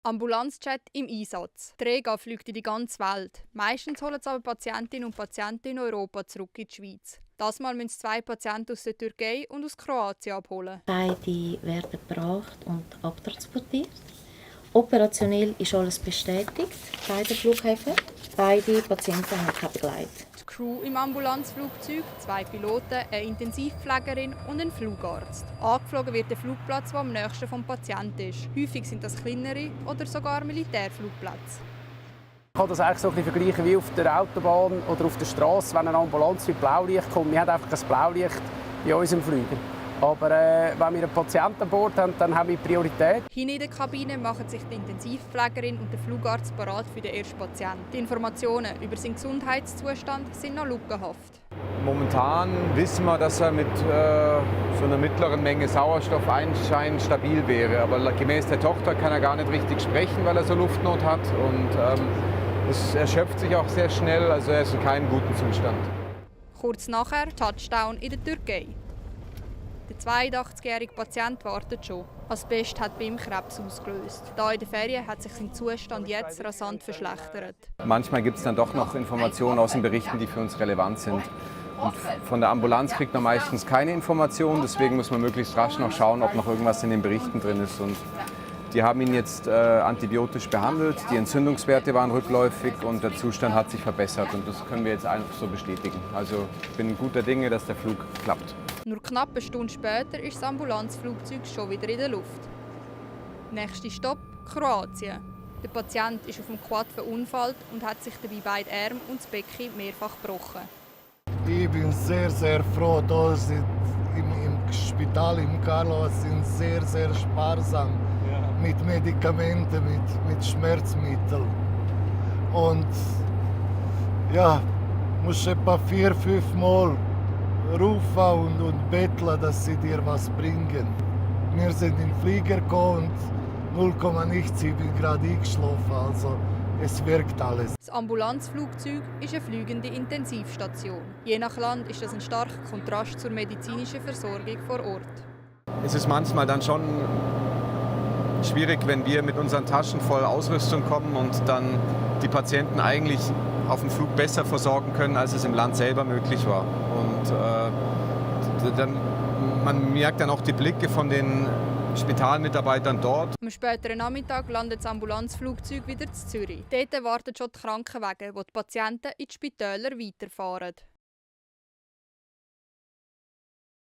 Ambulanzjet im Einsatz. Die Rega fliegt in die ganze Welt. Meistens holen sie aber Patientinnen und Patienten in Europa zurück in die Schweiz. Das Mal müssen 2 Patienten aus der Türkei und aus Kroatien abholen. Beide werden gebracht und abtransportiert. Operationell ist alles bestätigt, beide Flughäfen. Beide Patienten haben kein Begleit. Die Crew im Ambulanzflugzeug, 2 Piloten, eine Intensivpflegerin und ein Flugarzt. Angeflogen wird der Flugplatz, der am nächsten vom Patienten ist. Häufig sind das kleinere oder sogar Militärflugplätze. Ich kann das eigentlich so ein bisschen vergleichen wie auf der Autobahn oder auf der Straße, wenn eine Ambulanz mit Blaulicht kommt. Wir haben einfach ein Blaulicht bei unserem Flüger. Aber wenn wir einen Patienten an Bord haben, dann haben wir Priorität. Hinten in der Kabine machen sich die Intensivpflegerin und der Flugarzt bereit für den ersten Patienten. Die Informationen über seinen Gesundheitszustand sind noch lückenhaft. Momentan wissen wir, dass er mit so einer mittleren Menge Sauerstoff anscheinend stabil wäre. Aber gemäß der Tochter kann er gar nicht richtig sprechen, weil er so Luftnot hat. Und es erschöpft sich auch sehr schnell, also er ist in keinem guten Zustand. Kurz nachher Touchdown in der Türkei. Der 82-jährige Patient wartet schon. Asbest hat bei ihm Krebs ausgelöst. Hier in den Ferien hat sich sein Zustand jetzt rasant verschlechtert. Manchmal gibt es dann doch noch Informationen aus den Berichten, die für uns relevant sind. Und von der Ambulanz kriegt man meistens keine Informationen, deswegen muss man möglichst rasch noch schauen, ob noch irgendwas in den Berichten drin ist. Und die haben ihn jetzt antibiotisch behandelt, die Entzündungswerte waren rückläufig und der Zustand hat sich verbessert. Und das können wir jetzt einfach so bestätigen. Also ich bin guter Dinge, dass der Flug klappt. Nur knapp eine Stunde später ist das Ambulanzflugzeug schon wieder in der Luft. Nächster Stopp: Kroatien. Der Patient ist auf dem Quad verunfallt und hat sich dabei beide Arme und das Becken mehrfach gebrochen. Ich bin sehr, sehr froh, dass im Spital in Karlova sind sehr, sehr sparsam mit Medikamenten, mit Schmerzmitteln. Und ja, muss etwa 4-5 Mal rufen und betteln, dass sie dir was bringen. Wir sind in den Flieger gekommen und 0, nichts, ich bin gerade eingeschlafen, also es wirkt alles. Das Ambulanzflugzeug ist eine fliegende Intensivstation. Je nach Land ist das ein starker Kontrast zur medizinischen Versorgung vor Ort. Es ist manchmal dann schon schwierig, wenn wir mit unseren Taschen voll Ausrüstung kommen und dann die Patienten eigentlich auf dem Flug besser versorgen können, als es im Land selber möglich war. Und man merkt dann auch die Blicke von den Spitalmitarbeitern dort. Am späteren Nachmittag landet das Ambulanzflugzeug wieder in Zürich. Dort warten schon die Krankenwagen, wo die Patienten in die Spitäler weiterfahren.